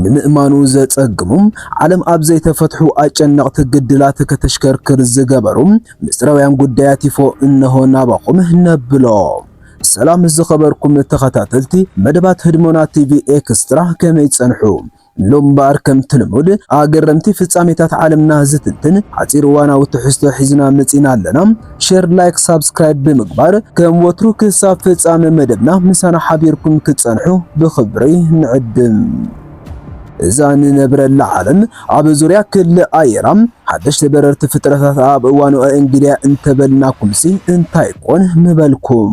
ንምእማኑ ዘጸግሙ፣ ዓለም ኣብ ዘይተፈትሑ ኣጨነቕቲ ግድላት ከተሽከርክር ዝገበሩ ምስጢራውያን ጉዳያት ይፎ እነሆ ናባኹም ነብሎ። ሰላም ዝኸበርኩም ተኸታተልቲ መደባት ህድሞና ቲቪ ኤክስትራ፣ ከመይ ጸንሑ? ሎም እምበኣር ከምቲ ልሙድ ኣገረምቲ ፍጻሜታት ዓለምና ዝትንትን ሓጺር እዋናዊ ትሕዝቶ ሒዝና መጺና ኣለና። ሼር፣ ላይክ፣ ሳብስክራይብ ብምግባር ከም ወትሩ ክሳብ ፍጻመ መደብና ምሳና ሓቢርኩም ክትጸንሑ ብኽብሪ ንዕድም። እዛ ንነብረላ ዓለም ኣብ ዙርያ ክሊ ኣየራ ሓደሽቲ በረርቲ ፍጥረታት ኣብ እዋኑ ኣእንግድያ እንተበልናኩምሲ እንታይ ኮን ምበልኩም?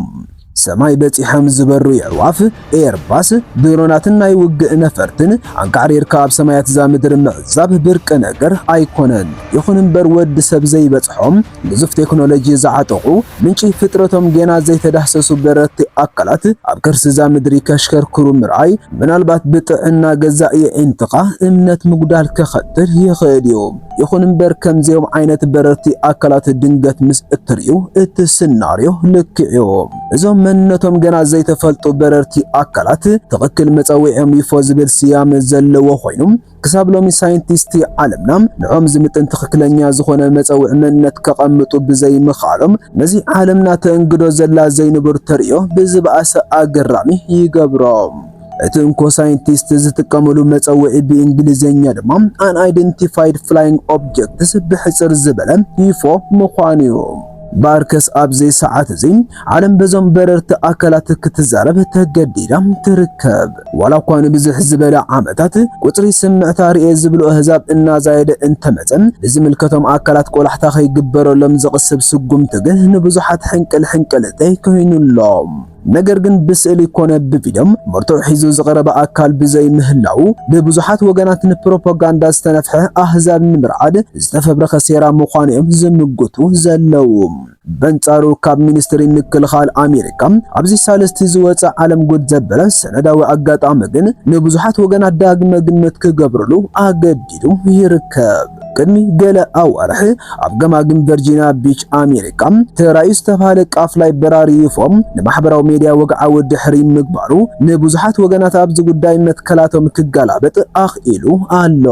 ሰማይ በጺሖም ዝበሩ የዕዋፍ፣ ኤርባስ፣ ድሮናትን ናይ ውግእ ነፈርትን ኣንቃዕሪርካ ኣብ ሰማያት እዛ ምድሪ ምዕዛብ ብርቂ ነገር ኣይኮነን። ይኹን እምበር ወዲ ሰብ ዘይበጽሖም ግዙፍ ቴክኖሎጂ ዝዓጠቑ ምንጪ ፍጥረቶም ገና ዘይተዳህሰሱ በረርቲ ኣካላት ኣብ ከርሲ እዛ ምድሪ ከሽከርክሩ ምርኣይ ምናልባት ብጥዕና ገዛኢ ኣዒንትኻ እምነት ምጉዳል ከኸትል ይኽእል እዩ። ይኹን እምበር ከምዚኦም ዓይነት በረርቲ ኣካላት ድንገት ምስ እትርእዩ እቲ ስናርዮ ልክዕ እዩ። እዞም መንነቶም ገና ዘይተፈልጡ በረርቲ ኣካላት ትኽክል መጸውዒኦም ይፎ ዝብል ስያመ ዘለዎ ኮይኑ ክሳብ ሎሚ ሳይንቲስቲ ዓለምና ንዖም ዝምጥን ትኽክለኛ ዝኾነ መጸውዒ መንነት ከቐምጡ ብዘይምኽኣሎም ነዚ ዓለምና ተእንግዶ ዘላ ዘይንቡር ተርእዮ ብዝበኣሰ ኣገራሚ ይገብሮ። እቲ እንኮ ሳይንቲስት ዝጥቀመሉ መጸውዒ ብእንግሊዝኛ ድማ Unidentified Flying Objects ብሕጽር ዝበለ ዩፎ ምዃኑ እዩ። ባርከስ ኣብዚ ሰዓት እዚ ዓለም በዞም በረርቲ ኣካላት ክትዛረብ ተገዲዳ ትርከብ። ዋላ እኳ ንብዝሕ ዝበለ ዓመታት ቁጽሪ ስምዕታ ርኤ ዝብሉ ኣህዛብ እናዛየደ እንተመጸ፣ ንዝምልከቶም ኣካላት ቆላሕታ ከይግበረሎም ዝቕስብ ስጉምቲ ግን ንብዙሓት ሕንቅል ሕንቅል ተይኮይኑሎም። ነገር ግን ብስእሊ ኮነ ብቪድዮም መርትዖ ሒዙ ዝቐረበ ኣካል ብዘይምህላው ብብዙሓት ወገናት ንፕሮፓጋንዳ ዝተነፍሐ ኣህዛብ ንምርዓድ ዝተፈብረኸ ሴራ ምዃኑ እዮም ዝምግቱ ዘለዉ። በንጻሩ ካብ ሚኒስትሪ ምክልኻል ኣሜሪካ ኣብዚ ሳልስቲ ዝወጸ ዓለም ጉድ ዘበለ ሰነዳዊ ኣጋጣሚ ግን ንብዙሓት ወገናት ዳግመ ግምት ክገብርሉ ኣገዲዱ ይርከብ። ቅድሚ ገለ ኣዋርሕ ኣብ ገማግም ቨርጂኒያ ቢች ኣሜሪካ ተራእዩ ዝተባህለ ቃፍላይ በራሪ ዩፎ ንማሕበራዊ ሜድያ ወግዓዊ ድሕሪ ምግባሩ ንብዙሓት ወገናት ኣብዚ ጉዳይ መትከላቶም ክጋላበጥ ኣኽኢሉ ኣሎ።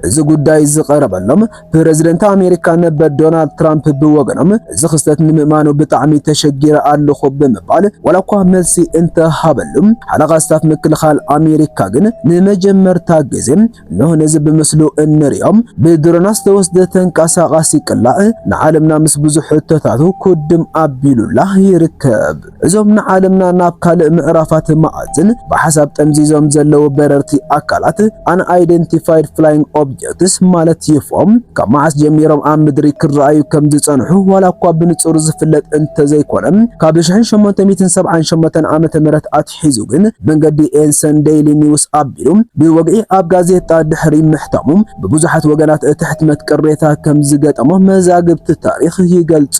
እዚ ጉዳይ ዝቐረበሎም ፕረዚደንት ኣሜሪካ ነበር ዶናልድ ትራምፕ ብወገኖም እዚ ክስተት ንምእማኑ ብጣዕሚ ተሸጊረ ኣለኹ ብምባል ዋላ እኳ መልሲ እንተሃበሉ ሓለቓ ስታፍ ምክልኻል ኣሜሪካ ግን ንመጀመርታ ግዜ እንሆ ነዚ ብምስሉ እንሪኦም ብድሮናት ዝተወስደ ተንቀሳቓሲ ቅላዕ ንዓለምና ምስ ብዙሕ ሕቶታቱ ኩድም ኣቢሉላ ይርከብ። እዞም ንዓለምና ናብ ካልእ ምዕራፋት መኣዝን ብሓሳብ ጠምዚዞም ዘለዉ በረርቲ ኣካላት Unidentified Flying Objects ማለት ዩፎ ካብ መዓስ ጀሚሮም ኣብ ምድሪ ክረኣዩ ከም ዝጸንሑ ዋላ እኳ ብንጹር ዝፍለጥ እንተዘይኮነ ካብ ሽሕን ሸሞንተ ሚእትን ሰብዓን ሸሞንተን ዓመተ ምህረት ኣትሒዙ ግን መንገዲ ኤንሰን ዴይሊ ኒውስ ኣቢሉ ብወግዒ ኣብ ጋዜጣ ድሕሪ ምሕታሙ ብብዙሓት ወገናት እቲ ሕትመት ቅሬታ ከም ዝገጠሞ መዛግብቲ ታሪኽ ይገልጹ።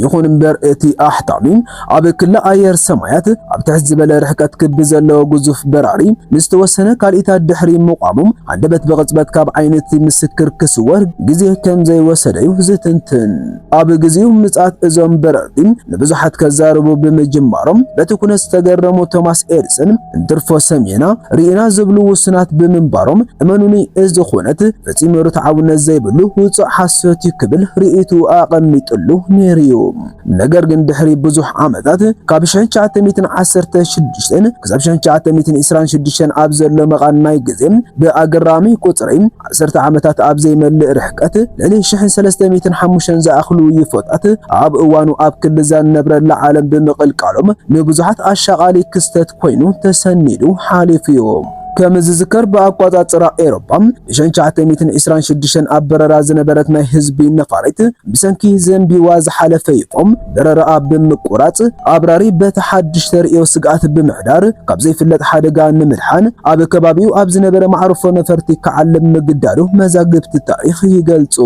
ይኹን እምበር እቲ ኣሕታሚ ኣብ ክሊ ኣየር ሰማያት ኣብ ትሕት ዝበለ ርሕቀት ክቢ ዘለዎ ግዙፍ በራሪ ንዝተወሰነ ካልኢታት ድሕሪ ምቋሙ ሃንደበት ብቕጽበት ካብ ዓይኒ እቲ ምስክር ክስወር ግዜ ከም ዘይወሰደ እዩ ዝትንትን። ኣብ ግዜኡ ምጽኣት እዞም በረርቲ ንብዙሓት ከዛርቡ ብምጅማሮም በቲ ኩነት ዝተገረሙ ቶማስ ኤድሰን እንትርፎ ሰሚዕና ርኢና ዝብሉ ውሱናት ብምንባሮም እመኑኒ እዚ ኩነት ፈጺሙ ርትዓውነት ዘይብሉ ውጹእ ሓሶት እዩ ክብል ርእይቱ ኣቐሚጥሉ ነይሩ እዩ። ነገር ግን ድሕሪ ብዙሕ ዓመታት ካብ ሽሕን ትሽዓተ ሚእትን ዓሰርተ ሽዱሽተን ክሳብ ሽሕን ትሽዓተ ሚእትን ዕስራን ሽዱሽተን ኣብ ዘሎ መቓን ናይ ግዜ ብኣገራሚ ቁጽሪ ዓሰርተ ዓመታት ኣብ ዘይመልእ ርሕቀት ልዕሊ ሽሕን ሰለስተ ሚእትን ሓሙሽተን ዝኣኽሉ ዩፎታት ኣብ እዋኑ ኣብ ክልዛ ንነብረላ ዓለም ብምቕልቃሎም ንብዙሓት ኣሻቓሊ ክስተት ኮይኑ ተሰኒዱ ሓሊፉ እዩ። ከም ዝዝከር ብኣቋጻጽራ ኤሮፓ ብሽሕን ትሽዓተ ሚእትን ዕስራን ሽዱሽተን ኣብ በረራ ዝነበረት ናይ ህዝቢ ነፋሪት ብሰንኪ ዘንቢዋ ዝሓለፈ ዩፎ በረራኣ ብምቁራጽ ኣብራሪ በቲ ሓድሽ ተርእዮ ስግኣት ብምሕዳር ካብ ዘይፍለጥ ሓደጋ ንምድሓን ኣብ ከባቢኡ ኣብ ዝነበረ ማዕርፎ ነፈርቲ ክዓልብ ምግዳዱ መዛግብቲ ታሪኽ ይገልጹ።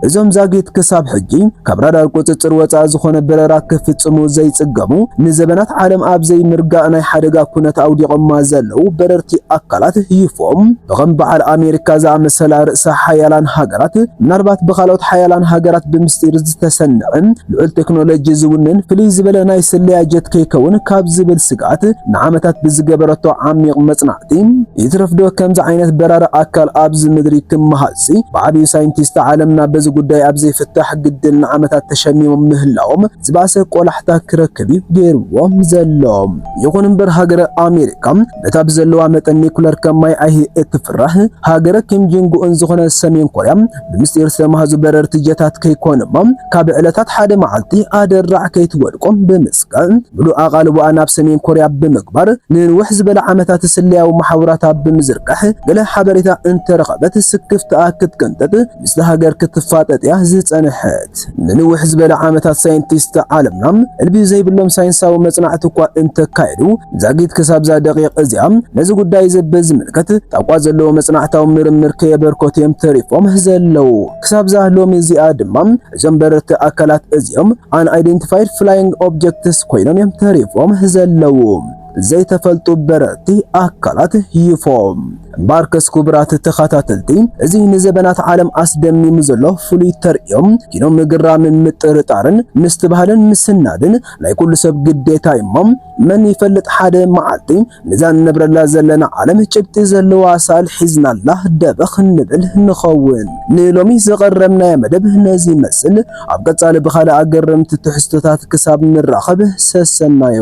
እዞም ዛጊት ክሳብ ሕጂ ካብ ራዳር ቁጽጽር ወጻኢ ዝኾነ በረራ ክፍጽሙ ዘይጽገሙ፣ ንዘበናት ዓለም ኣብ ዘይምርጋእ ናይ ሓደጋ ኩነት ኣውዲቖማ ዘለዉ በረርቲ ኣካላት ዩፎም፣ ብኸም በዓል ኣሜሪካ ዝኣመሰላ ርእሰ ሓያላን ሃገራት፣ ምናልባት ብኻልኦት ሓያላን ሃገራት ብምስጢር ዝተሰንዐ ልዑል ቴክኖሎጂ ዝውንን ፍልይ ዝበለ ናይ ስለያ ጀት ከይከውን ካብ ዝብል ስግኣት ንዓመታት ብዝገበረቶ ዓሚቕ መጽናዕቲ፣ ይትረፍዶ ከምዚ ዓይነት በራሪ ኣካል ኣብዚ ምድሪ ክመሃዝሲ ብዓብዩ ሳይንቲስት ዓለምና በዚ ጉዳይ ኣብ ዘይፍታሕ ግድል ንዓመታት ተሸሚሞም ምህላዎም ዝበኣሰ ቆላሕታ ክረክብ እዩ ገይርዎም ዘሎ። ይኹን እምበር ሃገረ ኣሜሪካ በታ ብዘለዋ መጠን ኒኩለር ከማይ ኣይሂ እትፍራህ ሃገረ ኪም ጆንግ ኡን ዝኾነ ሰሜን ኮርያ ብምስጢር ዝተማህዙ በረርቲ ጀታት ከይኮንማ ካብ ዕለታት ሓደ መዓልቲ ኣደራዕ ከይትወድቆም ብምስጋእ ምሉእ ኣቓልቦኣ ናብ ሰሜን ኮርያ ብምግባር ንንውሕ ዝበለ ዓመታት ስለያዊ መሓውራታ ብምዝርጋሕ ገለ ሓበሬታ እንተረኸበት ስክፍትኣ ክትቅንጥጥ ምስቲ ሃገር ክትፋጠጥ እያ ዝጸንሐት። ንንውሕ ዝበለ ዓመታት ሳይንቲስት ዓለምና እልቢ ዘይብሎም ሳይንሳዊ መጽናዕቲ እኳ እንተካየዱ ዛጊት ክሳብዛ ደቂቕ እዚኣ ነዚ ጉዳይ እዚ ብዝምልከት ታቋ ዘለዎ መጽናዕታዊ ምርምር ከየበርከቱ እዮም ተሪፎም ዘለዉ። ክሳብዛ ሎሚ እዚኣ ድማ እዞም በረርቲ ኣካላት እዚኦም unidentified flying objects ኮይኖም እዮም ተሪፎም ዘለዉ። ዘይተፈልጡ በረርቲ ኣካላት ዩፎም። እምበኣርከስ ክቡራት ተኸታተልቲ፣ እዚ ንዘበናት ዓለም ኣስደሚሙ ዘሎ ፍሉይ ተርእዮ ኪኖ ምግራምን ምጥርጣርን ምስትብሃልን ምስናድን ናይ ኩሉ ሰብ ግዴታ እዩ እሞ፣ መን ይፈልጥ ሓደ መዓልቲ ነዛ ንነብረላ ዘለና ዓለም ጭብጢ ዘለዋ ሳል ሒዝናላ ደበኽ ንብል ንኸውን። ንሎሚ ዘቐረብናዮ መደብ ነዚ ይመስል። ኣብ ቀጻሊ ብኻልእ ኣገረምቲ ትሕዝቶታት ክሳብ ንራኸብ ሰሰናዮ።